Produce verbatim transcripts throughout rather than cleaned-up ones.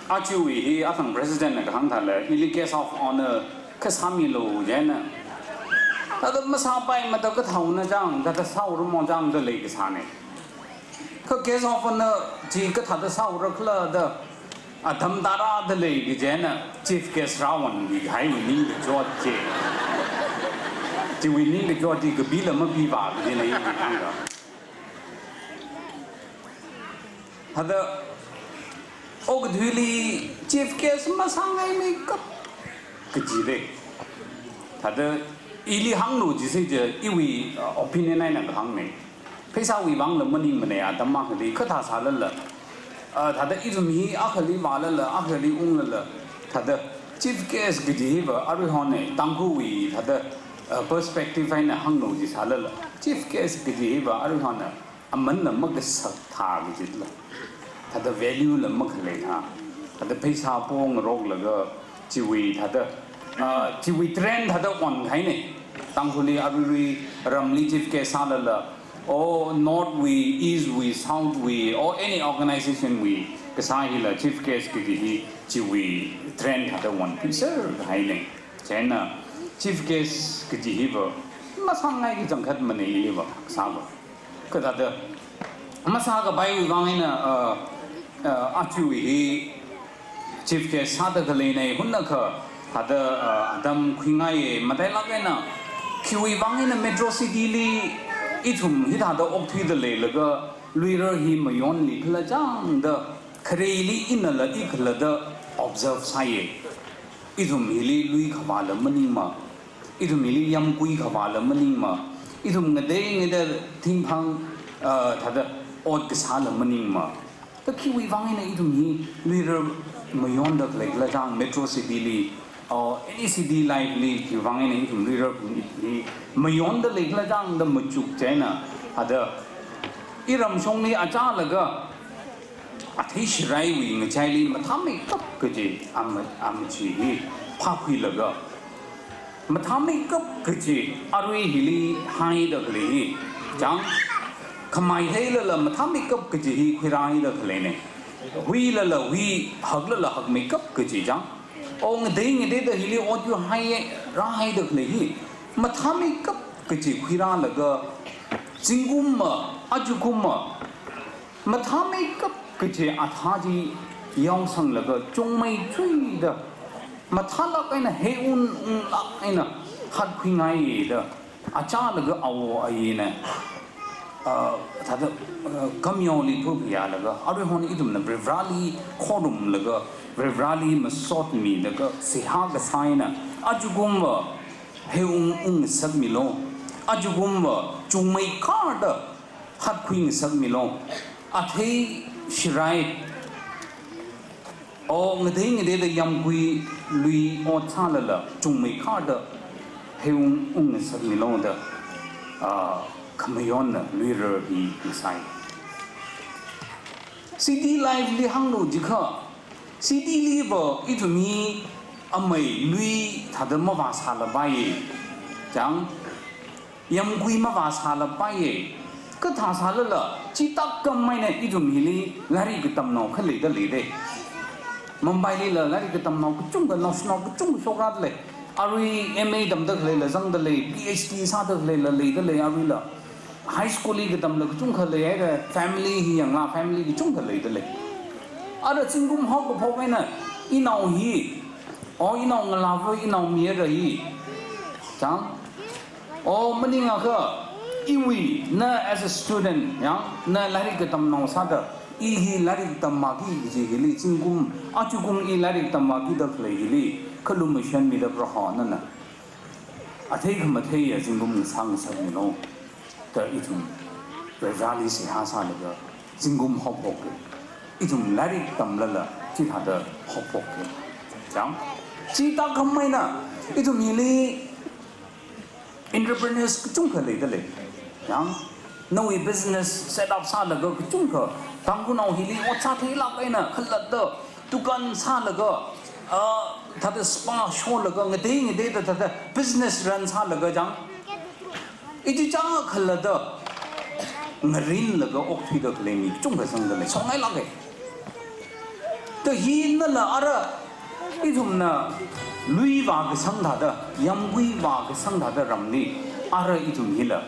Achiwui hi athang president na kahāng thāla, ili guest of honor kasāmilu jina. Thāda masāpaimada kathāna chang, thāda sāuramo chang da lei kasāna. Kha guest of honor chi kathāda sāura khala da, atam tarāda lei kajina, chief guest rāwon kahaiwui ningkachot chi. Chiwui ningkachot chi kapila mapiva kajina i kahāngda. Thāda, okathuili chief guest masāngaimeikap kaji lei. Thāda, ili hānglu jisei je, iwui, uh, opinion eina kahāngna. Pheisāwui vangla maningmana atam akhali, kathā sālala. Uh, thāda ithum hi akhali vālala, akhali unglala. Thāda, chief guest kaji hiva, aruihon Tangkhulwui, thāda, uh, perspective eina hānglu jisālala. Chief guest kaji hiva, aruihon amanla makasak thā kajila. Thāda value la makhalei thā. Thāda pheisā pongaroklaga chiwui thāda, ah, chiwui trend thāda onkahaina. Tangkhulli aruirui ramli chief guest sālala, or North wui, East wui, South wui, or any organization wui, kasā hila chief guest kaji hi chiwui trend thāda onphi serkahaina. China chief guest kaji hiva, masāngai kachangkhatmana hiva, kasāva. Kathāda, masākapaiwui vang eina, uh, uh, achiwui hi chief guest sāda khaleina, hunakha, thāda, uh, atam khuingaiya, matailāk eina, khiwui vang eina metro city li, ithum hithāda okthuida leilaga, luirar hi mayonli khala chang da, khareili inala i khala da observe sāya. Ithum hili lui khavāla maningma, ithum hili yamkui khavāla maningma, ithum ngatei ngateida thingphang, ah, thāda ot kasāla maningma. Kha khiwui vang eina ithum hi luirar mayonda khalei khala chang metro city li, or any city life li khiwui vang eina ithum luirar hi mayonda lei khala chang da machuk china, thāda iramshongli achālaga, athei shiraiwui ngachaili mathāmeikap kaji ama, amachi hi phākhuilaga, mathāmeikap kaji arui hili haida khalei hi, chang, khamai theilala mathāmeikap kaji hi khuirāhaida khaleina. Huilala hui, haklala hakmeikap kaji chang. O ngatei ngateida hili ot yu hai, rāhaida khalei hi, mathāmeikap kaji khuirālaga, zingkumva, ajakumva, mathāmeikap kaji athā chi yaosanglaga chungmeithuida, mathālāk eina heiun unglāk eina hatkhuingaida, achālaga awo ayina, ah, thāda, ah, kamyaoli phuphialaga, aruihon ithumna Varivarāli khorumlaga, Varivarāli masotmilaga, seihā kasā eina, ajakumva heiun ungngasakmilu, ajakumva chungmeikharda hatkhuingasakmilu. Athei shirai, o ngatei ngateida yamkui lui ot sālala chungmeikharda heiun ungngasakmilu da, ah, khamayonna luirar hi ngasai. City life li hānglu jikha, city liva ithum hi amei lui thāda mavāsālapaiya. Chang, yamkui mavāsālapaiya. Kathā sālala, chithākhameina ithum hili lairik katamnao khalei da leida. Mumbailila lairik katamnao kachungkha, naoshinao kachungkha shokrāda lei. Arui M A tamda khaleila zangda lei, P H D sāda khaleila leida lei aruila. High school li katamla kachungkha leihaira, family hi yangla, family kachungkha leida lei. Ara zingkum haokaphok eina, inao hi, o inao ngalāva, inao mayara hi. Chang? O maningakha, iwui, na as a student, yang, na lairik katamnao sāda, i hi lairik tammaki kaji hili, zingkum, ajakum i lairik tammaki da khalei hili, khalumashanmida Proho nana. Athei khamatheiya zingkum ngasāngasakmilu da ithum Varivarāli seihā sālaga zingkum haophoka. Ithum lairik tamlala chithāda haophoka. Chang, chithākhameina ithum hili entrepreneurs kachungkha leida lei. Chang, nawui business set up sālaga kachungkha, Tangkhulnao hili ot sātheilāk eina khalatta dukan sālaga, ah, thāda spa sholaga, ngatei ngateida thāda business run sālaga chang. Ichichā khalatta ngarinlaga okthuida khalei mi kachungkha zangda lei. Songailāka. Hi nala ara ithumna lui vākasang thāda, yamgui vākasang thāda ramli, ara ithum hila,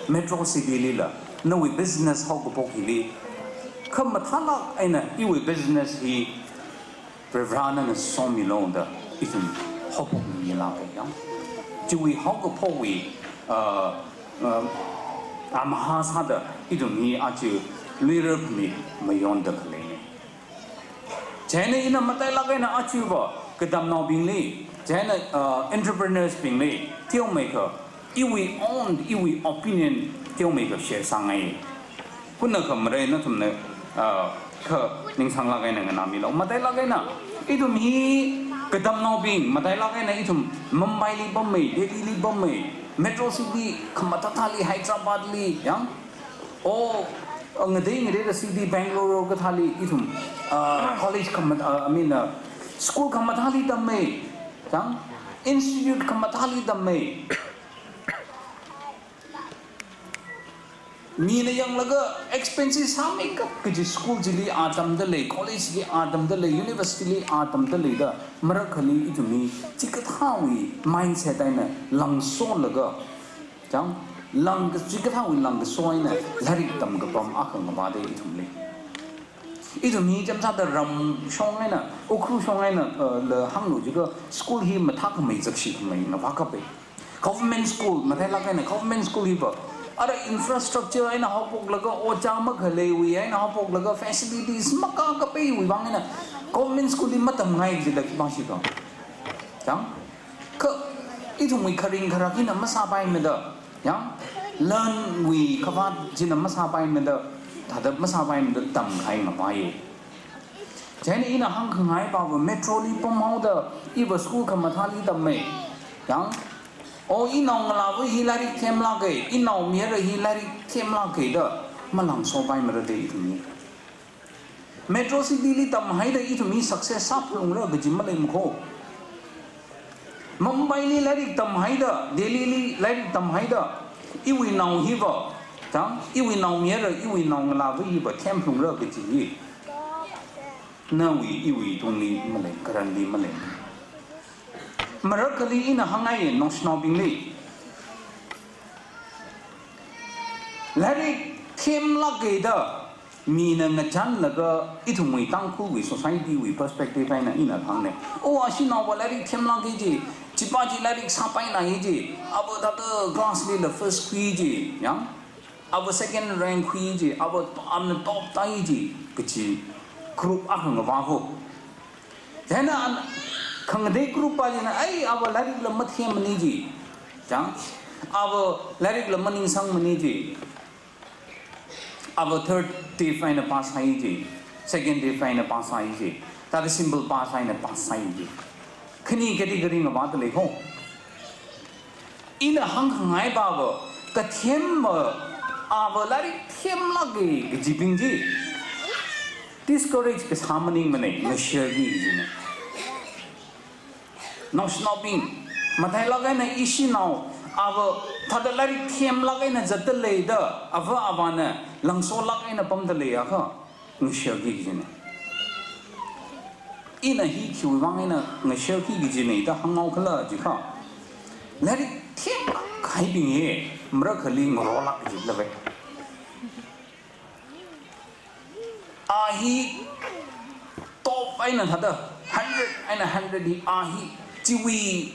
metro city lila, nawui business haokaphok hili, khamathālāk eina iwui business hi Varivarāna somilu da ithum haophokmilāka yang. Chiwui haokaphokwui, uh, uh, amahā sāda ithum hi aja luira phanit mayonda khaleina. Chieina ina matailāk eina ajava katamnaobingli, chieina, uh, entrepreneurs bingli, teomeikha, iwui own, iwui opinion, teomeikha share sāngai. Kuna khamare nathumna, uh, kha ningsanglāk eina nganāmilu. Matailāk eina, ithum hi katamnaobing, matailāk eina ithum Mumbai li pammei, Delhi li pammei, metro city khamathāthāli, Hyderabad li, yang, o, ngatei ngateida city Bangalore kathāli ithum, ah, college khama-, ah, I mean, ah, school khamathāli tammei, chang, institute khamathāli tammei. Mina yanglaga expenses sāmeikap kaji school chili atamda lei, college li atamda lei, university li atamda leida, marakhali ithum hi chikathāwui mindset eina langsolaga, chang, lang ka-, chikathāwui langkaso eina lairik tamkapam akha ngavāda ithumli. Ithum hi chāmsāda ramshong eina, Ukhrul shong eina, uh, la hānglu jiakha school hi mathākhamei zakshikhamei ngavākapai. Government school, matailāk eina government school hiva, ara infrastructure eina haophoklaga, ojā makhaleiwui eina haophoklaga, facilities makakapaiwui vang eina government school li matamngai jida khipāshikha. Chang? Kha ithumwui kharing kharak hina masāpaimada, yang, lanwui khavāt china masāpaimada, thāda masāpaimada tamkahai ngavāya. Chieina ina hāngkhangai pava metro li pamhaoda, iva school khamathāli tammei, yang, o, inao ngalāva hi lairik themlāka, inao mayara hi lairik themlāka da malangsopaimara da ithum hi. Metro city li tamhaida ithum hi success sāphalungra kaji maleimakho. Mumbai li lairik tamhaida, Delhi li lairik tamhaida, iwui nao hiva, chang, iwui nao mayara, iwui nao ngalāva hiva themphalungra kaji hi, nawui, iwui tungli malei, karanli malei. Marakhali ina hāngngai naoshinaobingli, lairik themlāka da mina ngachānlaga ithumwui Tangkhulwui society wui perspective eina ina hāngnei. O, ashinaova lairik themlāka ji, chipa chi lairik sāpainai ji, ava thāda class lila first khui ji, yang, ava second rank khui ji, ava to-, amna top tai ji, kaji group akha ngavāho. Chieina an-, khangatei group pa china, ai, ava lairikla mathemmana ji, chang, ava lairikla maningsangmana ji. Ava third div eina pass sāi ji, second div eina pass sāi ji, thāda simple pass eina pass sāi ji. Khani category ngavāda leiho. Ina hāngkhangai pava, kathem ma, ava lairik themlāka kajibing chi discourage kasā maningmanei, ngasharki kajinei. Naoshinaobing, matailāk eina ishinao, ava thāda lairik themlāk eina zatda leida, ava avāna langsolāk eina pamda leiakha, ngasharki kajinei. Ina hi khiwui vang eina ngasharki kajinei da hānghaokhala jiakha, lairik themkahaibing hi marakhali ngarolāk kaji lavai. A hi top eina thāda hundred eina hundred hi a hi chiwui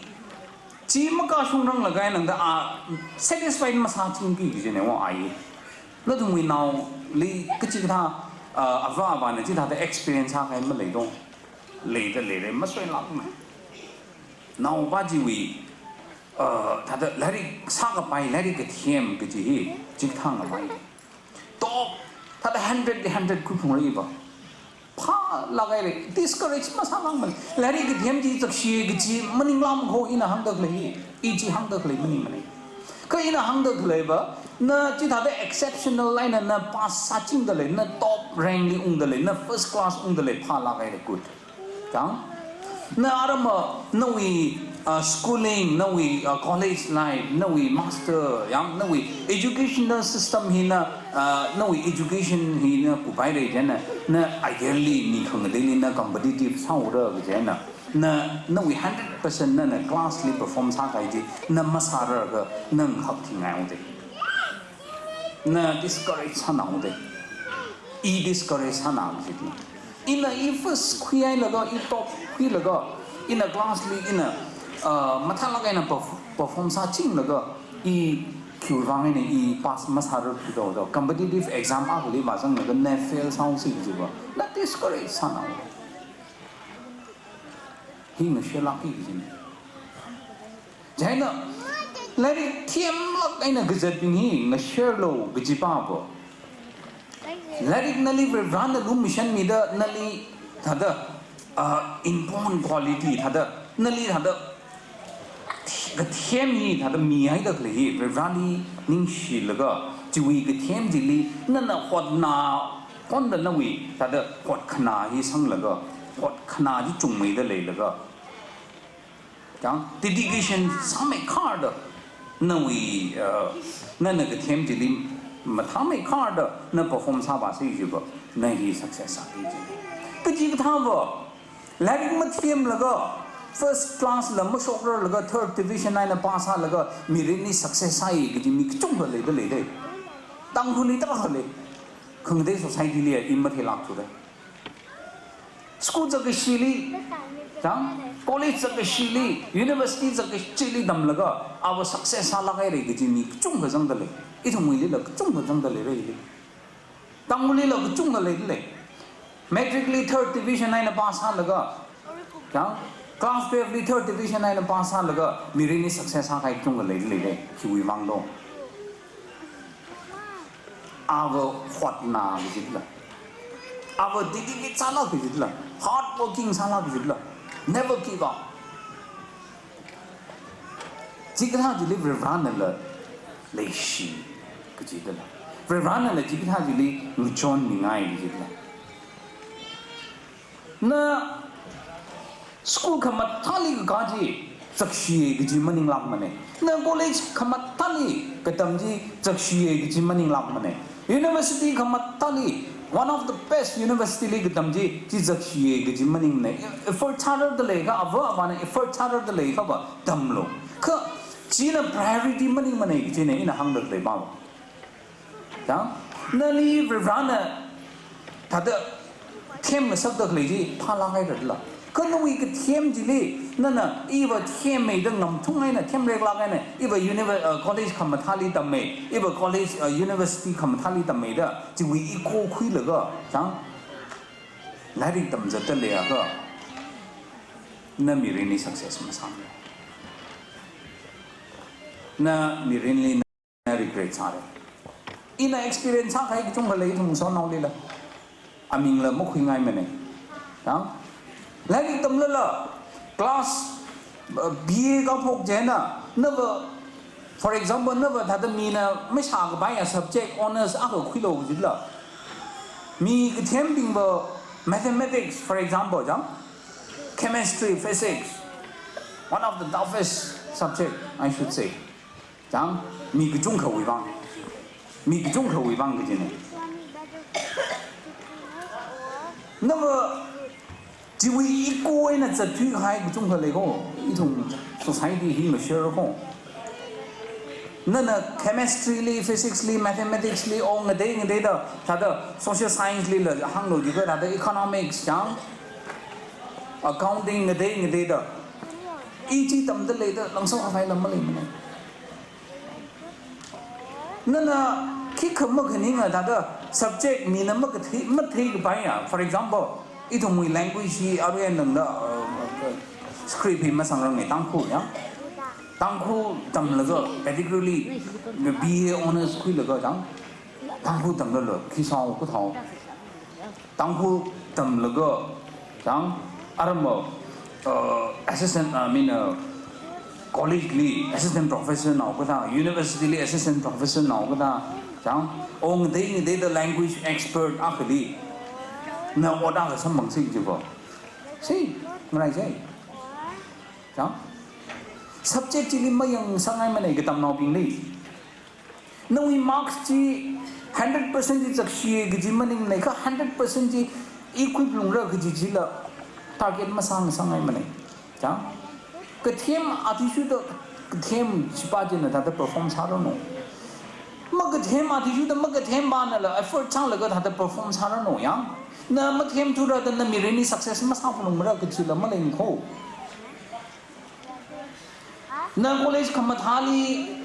chi makashungranglakha eina da a satisfied masāchingki kajinei va a hi. Nathumwui naoli kachikathā, ah, ava avāna chithāda experience sākahai maleido. Leida leira, masoilākmei. Naopa chiwui, ah, thāda lairik sākapai, lairik kathem kaji hi chikathā ngavai. Top, thāda hundred li hundred khuiphungra iva. Phālāk haira, discourage masālākmana. Lairik kathem chi zakshi kaji maningla makho ina hāngda khalei hi. I chi hāngda khalei maningmanei. Kha ina hāngda khaleiva, na chithāda exceptional eina na pass sāchingda lei, na top rank li ungda lei, na first class ungda lei, phālāk haira, good. Chang? Na arama, nawui Uh, schooling, nawui, uh, college life, nawui master, yang, nawui educational system hina, uh, nawui education hina kuphaira chieina, na ayarli mi khangateili na competitive sāhaora kajina, na, nawui hundred percent na, na class li perform sākahai chi, na masārar kha, na ngahap thingai haoda. Na discourage sāna haoda. I discourage sāna haoda. Ina I first khuihailaga, I top khuilaga, ina class li, ina, uh, mathālāk eina perf-, perform sāchinglaga, I khiwui vang eina I pass masārar khuido do. Competitive exam akhali vāzanglaga na fail sāhaosi jiva. Na discourage sāna haoda. Hi ngasharlāki kajina. Chieina, lairik themlāk eina kazatbing hi ngasharlu kajipa bo. Lairik nali Varivarana lumashanmida nali thāda, ah, inborn quality thāda, nali thāda kathem hi thāda mihaida khalei hi, Varivarali ningshilaga, chiwui kathem chili, nana hotna, konda nawui, thāda hotkhana hi sanglaga, hotkhana chi chungmeida leilaga. Yang dedication sāmeikharda, nawui, uh, nana kathem chili mathāmeikharda, na perform sāvāsi jiva, na hi success sāki ji. Kachikathāva, lairik mathemlaga, first class la mashokrarlaga, third division eina pass sālaga, mirinli success sāi kaji mi kachungkha leida leida. Tangkhulli tarākha lei. Khangatei society li I matheilākthura. School zatkashili, chang, college zatkashili, university zatkashili tamlaga, ava success sālāk haira kaji mi kachungkha zangda lei. Ithumwuilila kachungkha zangda leira hili. Tangkhulila kachungkha leida lei. Matric li third division eina pass sālaga, chang, class twelve li third division eina pass sālaga, mirinli success sākahai kachungkha leida lei, khiwui vang do. Ava hotna kajila. Ava dedicate sāla kajila. Hard working sāla kajila. Never give up. Chikathā chili Varivaranala leishi kajila. Varivaranala chikathā chili ngachonmingai kajila. Na school khamathāli kakā chi zakshiya kaji maninglākmana. Na college khamathāli katam chi zakshiya kaji maninglākmana. University khamathāli, one of the best university li katam chi, chi zakshiya kaji maningmana. Effort sārarda leiakha, ava avāna effort sārarda leiakhava tamlu. Kha china priority maningmana kajina ina hāngda khalei pao. Chang, nali Varivarana thāda themngasakda khalei chi phālāk hairala. Kha nawui kathem chili, nana iva themmeida ngamthung eina, themreklāk eina, iva univer-, uh, college khamathāli tamme, iva college, uh, university khamathāli tamme da, chiwui ego khuilaga, chang, lairik tamzatda leiakha, na mirinli success masāmara. Na mirinli na regret sāra. Ina experience sākahai kachungkha lei ithum shanao lila. Amingla makhuingaimana. Ya? Lairik tamlala class, uh, B A kaphok chieina, nava, for example, nava thāda mina mashākapaiya subject honours akha khuilu kajila. Mi kathembingva mathematics, for example, chang, chemistry, physics, one of the toughest subject, I should say. Chang, mi kachungkhawui vang. Mi kachungkhawui vang kajina. Nava chiwui ego eina zatthuikahai kachungkha leiko, ithum society hi mashare ko. Nana chemistry li, physics li, mathematics li, or ngatei ngateida, thāda social science lila hānglu jiakha, thāda economics, chang, accounting ngatei ngateida. I chi tamda leida, langsākhavai lam maleimana. Nana khikha makhaninga thāda subject mina makathei, matheikapaiya. For example, ithumwui language hi arui eina tangda, uh, script hi masangranga, Tangkhul, ya. Tangkhul tamlaga, particularly B A honours khuilaga, chang, Tangkhul tamlala khi sāo, kathāo. Tangkhul tamlaga, chang, arama, uh, assistant, I mean, uh, college li assistant professor nao kathā, university li assistant professor nao kathā, chang, or ngatei ngateida language expert akhali na ot akha samphangsi jiva. Si, marai si. Chang? Subject chili mayangsangngaimanei katamnaobingli. Nawui marks chi hundred percent chi zakshi kaji maningmanei kha hundred percent chi equip lungra kaji chila target masangsangngaimanei. Chang? Kathem athishurda kathem chipa china thāda perform sāranu. Makathem athishurda makathempanala effort sanglaga thāda perform sāranu yang. Na mathemthura da na mirinli success masāphalungra kajila maleimana kho. Na college khamathāli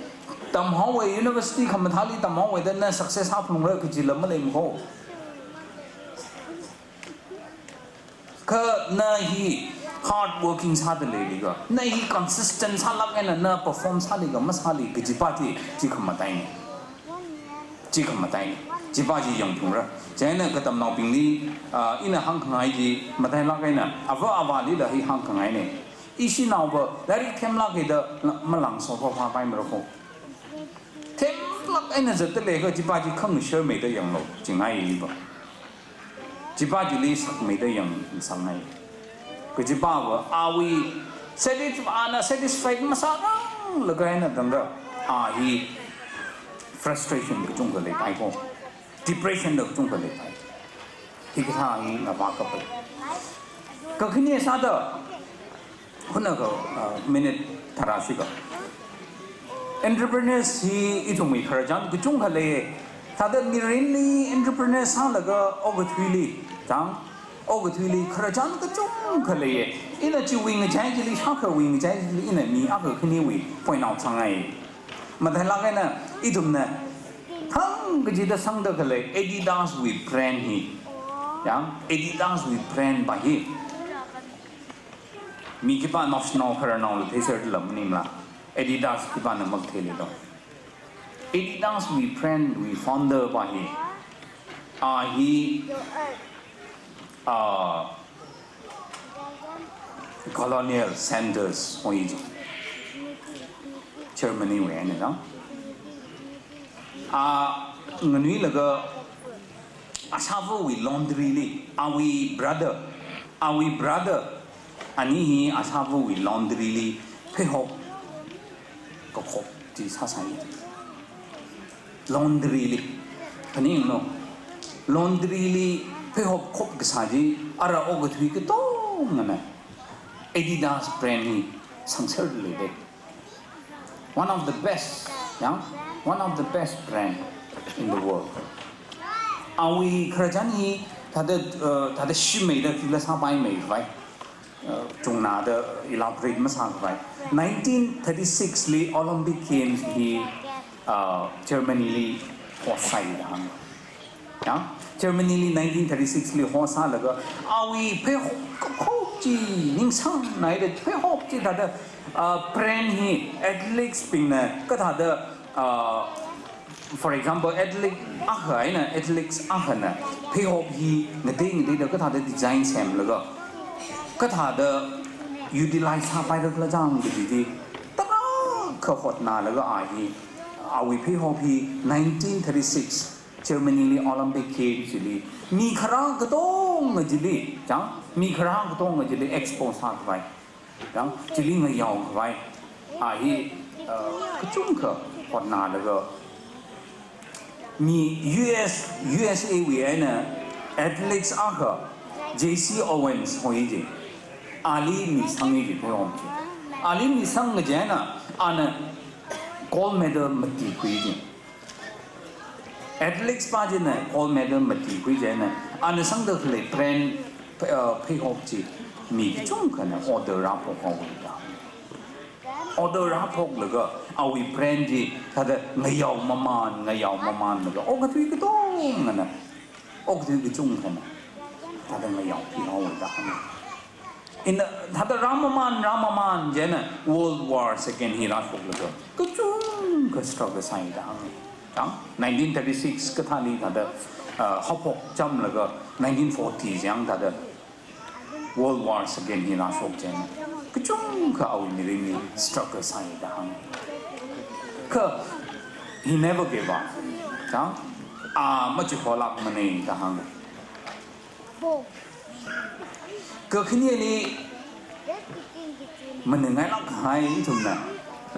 tamhaowa, university khamathāli tamhaowa da na success sāphalungra kajila maleimana kho. Kha na hi hard working sāda leili kha, na hi consistent sālāk eina na perform sāli kha masāli kajipa chi, chi khamatainei. Chi khamatainei. Chipa chi yangphungra. Chieina katamnaobingli, ah, ina hāngkhangai chi matailāk eina, ava avālila hi hāngkhangainei. Ishinaova lairik themlāk eina malāngsophāpaimara kho. Themlāk eina zatda lei kha chipa chi khangashar meida yanglu, chingaiva. Chipa chili sakmeida yangsangngai. Kajipava, awui satisf-, ana satisfied masāranglaga eina tangda, a hi frustration kachungkha leipai kho. Depression da kachungkha leipai. Hikathā hi ngavā kapai. Kakhane sāda, hunakha, uh, minute tharā shikha. Entrepreneurs hi ithumwui khararchan kachungkha lei. Thāda mirinli entrepreneurs sālaga okathuili, chang, okathuili khararchan kachungkha lei. Ina chiwui ngachai chili, shakhawui ngachai chili, ina mi akha khanewui point out sāngai. Matailāk eina, ithumna thang kachida sangda khalei Adidas wui brand hi. Yang, Adidas wui brand pa hi. Mi khipā naoshinao khararnaola theiserda lam maningla. Adidas khipāna makatheili do. Adidas wui brand wui founder pa hi. A hi, ah, Colonel Sanders hoi chi. Germany wui eina no. A nganuilaga ashāvawui laundry li, awui brother, awui brother, ani hi ashāvawui laundry li pheihop kakhop chi sāsai. Laundry li. Phaninglu. Laundry li pheihop khop kasā chi ara okathui katongana Adidas brand hi sangserda leidei. One of the best, yeah? One of the best brand in the world. Awui khararchan hi thāda, uh, thāda shimeida kila sāpaimei khavai. Uh, chungna da elaborate masākhavai. Nineteen thirty-six li Olympic Games hi, uh, Germany li host sāi da hāng. Ya? Germany li nineteen thirty-six li host sālaga, awui pheihop kakhop chi ningsangnaida pheihop chi thāda, uh, brand hi athlete bingna kathāda, uh, for example, athlete akha eina athlete akhana pheihop hi ngatei ngateida kathāda design semlaga, kathāda utilize sāpaira khala chang kaji chi tarākha hotnalaga a hi, awui pheihop hi nineteen thirty-six Germany li Olympic Games chili mi kharā katonga chili, chang, mi kharā katonga chili expose sākhavai. Chang, chili ngayaokhavai. A hi, uh, kachungkha hotnalaga mi U S, U S A wui eina athlete akha Jesse Owens hoi chi. Ali misang chi pheihop chi. Ali misang kaji eina ana gold medal mati khui chi. Athlete pa china gold medal mati khui chieina, ana sangda khalei brand, uh, pheihop chi mi kachungkhana order rāphok haowa da. Order rāphoklaga awui brand chi thāda ngayao maman, ngayao mamanlaga okathui katongana, okathui kachungkhana thāda ngayaophi haowa da. Ina thāda rāmaman, rāmaman chieina World War Second hi rāshoklaga kachungkha struggle sāi da hānga. Chang, nineteen thirty-six kathāli thāda, uh, haophok chamlaga nineteen forty chang thāda World War Second hi rāshok chieina kachungkha awui mirinli struggle sāi da hānga. Kha he never gave up. Chang, a machiholākmanei da hānga. Kakhaneli, Maningngailāk kahai ithumna,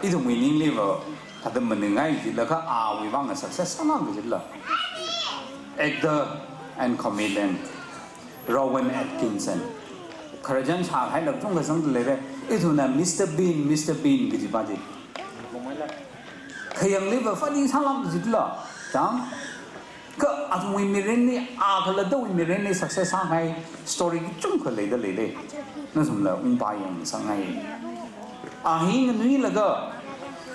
ithumwui ningliva, thāda maningngai jilakha awui vang success sālāk jila. Actor and comedian Rowan Atkinson. Khararchan shāhailāk chungkha zangda leira. Ithumna Mister Bean, Mister Bean kaji pa chi. Khayang liva funny sālāk jila. Chang? Kha athumwui mirinli, a khalattawui mirinli success sāhai story kachungkha leida leilei. Nathumla ungpā yangsāngai. A hi nganuilaga,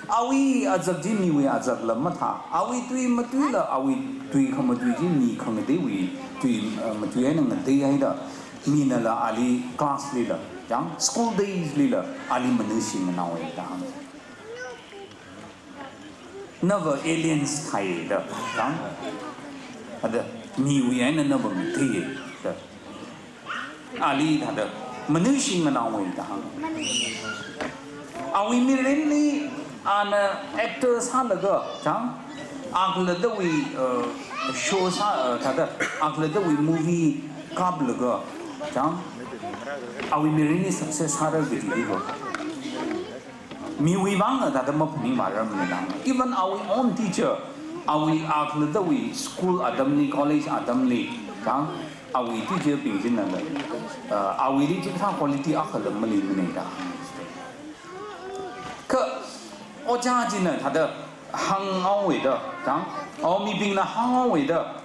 awui azak chi miwui azakla mathā. Awui tui matuila, awui tui khamatui chi mi khangateiwui tui, eh, matui eina ngateihaida. Minala ali class lila, chang, school days lila, ali manushi nganaowa da hāng. Nava aliens thāi da, chang. Ada, miwui eina nava ngathei da. Ali thāda, manushi nganaowa da hāng. Awui mirinli, ana actor sālaga, chang. A khalattawui, uh, show sā, uh, thāda, a khalattawui movie kaplaga, chang. Awui mirinli success sāra kaji ko. Miwui vang thāda maphaning vāra maningla. Even awui own teacher, awui a khalattawui school atamli, college atamli, chang, awui teacher bing china la, uh, awuili chikathā quality akhala maleimana da. Kha, ojā china thāda hānghaowa da, chang, awo mibingna hānghaowa da,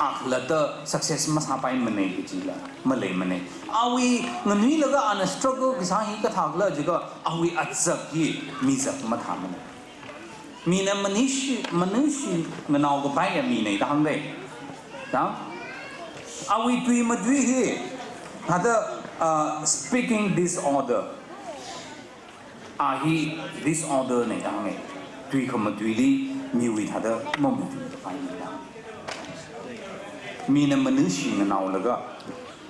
a khalatta success masāpaimana kajila, maleimana. Awui nganuilaga ana struggle kasā hi kathākhala jiakha awui azak hi mizak mathāmana. Mina manushi, manushi nganao kapaiya mina da hāngdei. Da? Awui tui matui hi, thāda, uh, speaking disorder. A hi disorder na da hānga. Tui khamatuili miwui thāda mamatui kapaina da. Mina manushi nganaolaga,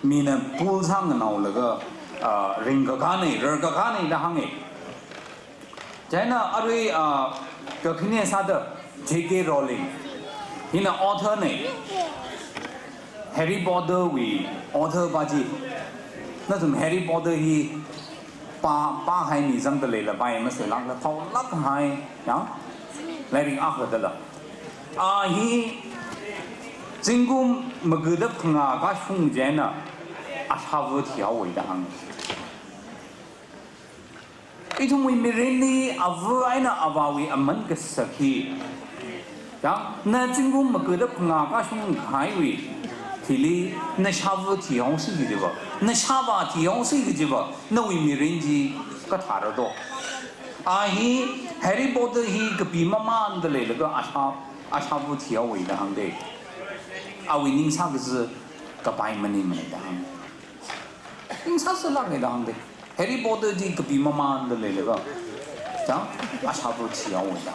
mina pool sā nganaolaga, ah, ringkakāna, rarkakāna da hānga. Chieina arui, ah, kakhane sāda J K Rowling. Hina author na. Harry Potter wui author pa chi. Nathum Harry Potter hi pā, pāhai mi zangda leila pai maseilākla thaolāk hai, ya? Lairik akha dala. A hi zingkum magada phangā kashung chieina ashava thihaowa da hānga. Ithumwui mirinli ava eina avāwui aman kasak hi. Ya, na zingkum magada phangā kashung kahaiwui thili nashava thihaosi kajiva, nashava thihaosi kajiva, nawui mirin chi kathāra do. A hi Harry Potter hi kapi mamanda leilaga asha, ashava thihaowa da hāngdei. Awui ningsā kazi kapai maningmana da hānga. Ningsā sālāka da hāngdei. Harry Potter chi kapi mamanda leilaga, chang, ashava thihaowa da.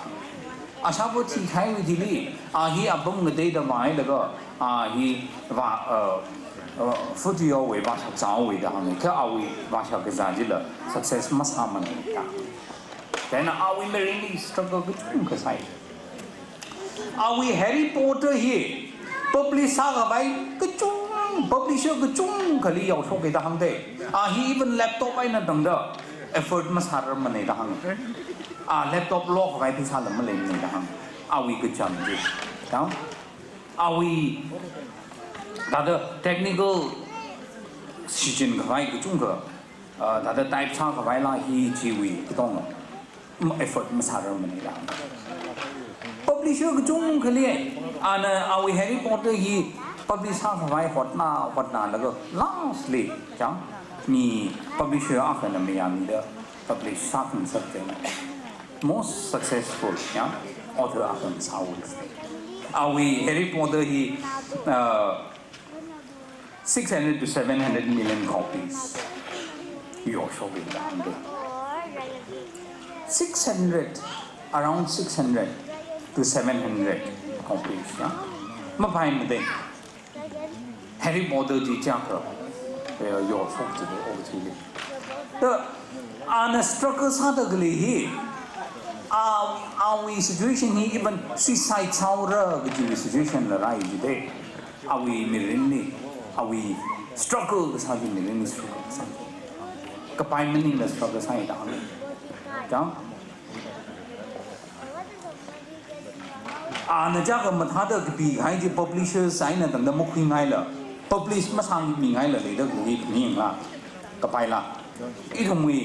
Ashava thikahaiwui thili, a hi apam ngateida vāhailaga, a hi vā, uh, uh, futhi haowa, vāshak zāhaowa da hānga. Kha awui vāshak kazā chila success masāmana da. Chieina awui mirinli struggle kachungkha sāi. Awui Harry Potter hi publish sākhavai kachung, publisher kachungkhali yaoshoka da hāngdei. A hi even laptop eina tangda effort masārarmana da hānga. A laptop lokhavai pheisāla maleimana da hānga. Awui kacham chi. Chang? Awui thāda technical shichinkhavai kachungkha, ah, thāda type sākhavaila hi chiwui katonga effort masārarmana da. Publisher kachungkhali, ana awui Harry Potter hi publish sākhavai hotna, hotnalaga lastly, chang, mi publisher akhana mayāmida publish sākhangasak chieina most successful, ya, author akha sāhaowa. Awui Harry Potter hi, uh, six hundred to seven hundred million copies yoshoka da hāngdei. Six hundred, around six hundred to seven hundred copies, ya. Maphaimadei. Harry Potter chi chakra, eh, yoshok chili, o chili. Da, ana struggle sāda khalei hi, a, awui situation hi even suicide sāhaora kajiwui situation la rāi jidei. Awui mirinli, awui struggle kasā chi mirinli struggle kasā. kapai maningla struggle sāi da hānga. Chang? Ana chākha mathāda kapikahai chi publishers eina tangda makhuingaila, publish masāmingaila leida khalei khani yangla, kapaila. Ithumwui,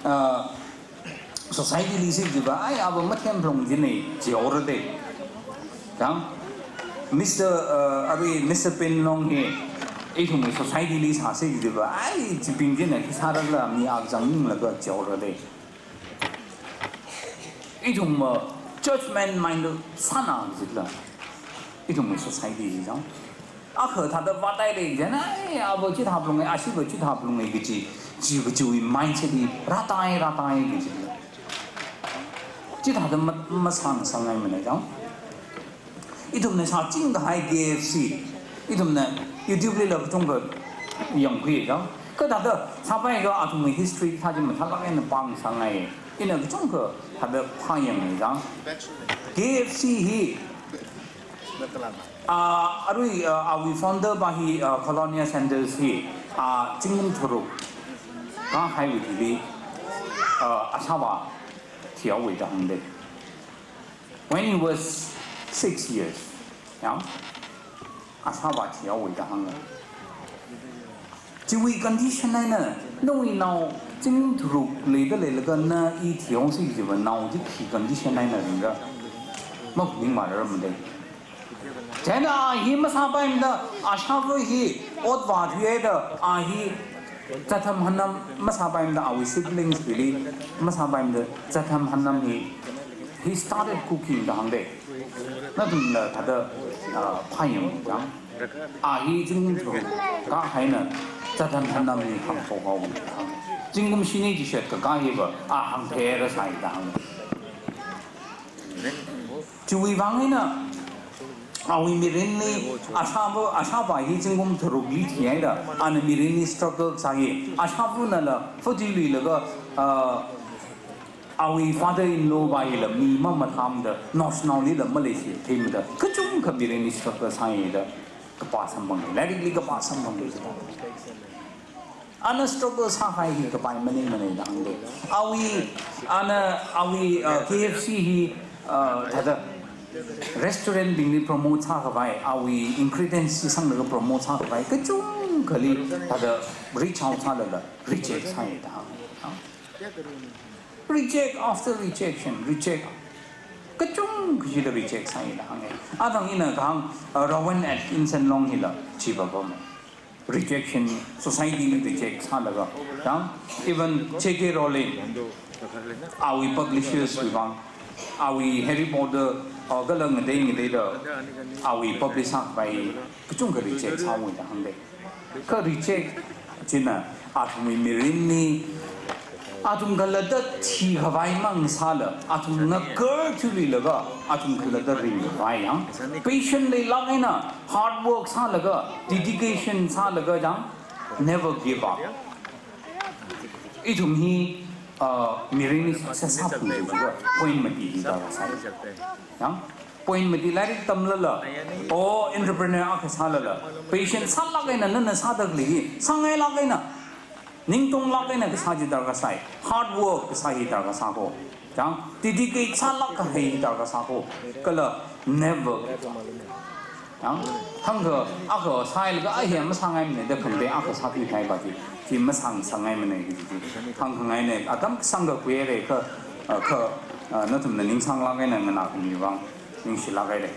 ah, society li si jiva, ai, ava mathemphalung jine, jihaora de. Chang? Mister, uh, arui Mister Pinlong hi, ithumwui society li sāsi jiva, ai, chibing jine, khi sārakla, mi akha zanglaga jihaora de. Ithum, uh, judgment mind sāna jitla. Ithumwui society hi chang. Akha thāda vātai lei jina, ai, ava chithā phalunge, ashiva chithā phalunge kaji, chi kajiwui mindset hi rātai, rātai kaji. Chithāda ma, masāngasakngaimana chang. Ithumna sāchingkahai K F C, ithumna YouTube lila kachungkha yangkhui chang. Kha thāda sāpaiakha athumwui history thā chi mathālāk eina pāngasakngai. Ina kachungkha thāda phāyang chang. K F C hi, ah, arui, ah, awui founder pa hi, ah, Colonia Sanders hi, ah, zingkum tharuk kahaiwui thili, ah, ashāvā thihaowa da hānga de. When he was six years, ya, ashāvā thihaowa da hānga. Chiwui condition eina, nawui nao zingkum tharuk leida leilaga na i thihaosi jiva nao chi khi condition eina ringra, maphaningmara made. Chieina a hi masāpaimada, ashāva hi ot vāthuihaida, a hi zatham hanam masāpaimada, awui siblings bingli masāpaimada, zatham hanam hi, he started cooking da hānga de. Nathumla thāda, ah, phāyang chang. A hi zingkum tharuk kahaina zatham hanam hi hāngthuihaowa da hānga. Zingkum shini chishat kakā hiva a hāngtheira sāi da hānga. Chiwui vang eina, awui mirinli, ashāva, ashāvā hi zingkum tharukli thihaida, ana mirinli struggle sāi. Ashāvanala, forty luilaga, ah, awui father-in-law pa hila mi mamathāmada, naoshinaolila maleishitheimada, kachungkha mirinli struggle sāida, kapā samphanga, lairikli kapā samphanga. Ana struggle sākahai hi kapai maningmana da hānga de. Awui, ana, awui, uh, K F C hi, uh, thāda restaurant bingli promote sākhavai, awui ingredients chi sanglaga promote sākhavai, kachungkhali thāda reach out sālala, reject sāi da hānga. Reject after rejection, reject. Kachungkha chida reject sāi da hānga. Athang ina kahāng, uh, Rowan Atkinson Long hila, chi pa pa mo. Rejection, society li reject sālaga, ya, even J K Rowling, awui publishers wui vang, awui Harry Potter, uh, kala ngatei ngateida, awui publish sākhavai, kachungkha reject sāhaowa da hānga de. Kha reject china athumwui mirinli, athum khalatta thikhavai mang sāla, athum ngakarthuiluilaga, athum khalatta ringkhavai yang. Patient leilāk eina, hard work sālaga, dedication sālaga yang, never give up. Ithum hi, uh, mirinli success sāphungki kajiva, point mati hi darkar sāi. Yang, point mati lairik tamlala, o entrepreneur akha sālala, patient sālāk eina nana sāda khalei hi, sāngailāk eina, ningtonglāk eina kasā chi darkar sāi, hard work kasā hi darkar sāko. Chang, dedicate sālāk kahai hi darkar sāko. Kala never. Chang, thangkha, akha sāhailaga, ai hi masāngaimana da khangatei akha sāthuihai pa chi, chi masāngasakngaimana kaji chi. Thangkha ngaina, atam kasāngkha khuihaira kha, uh, kha, uh, nathumna ningsanglāk eina nganākhami vang, ningshilāk haira.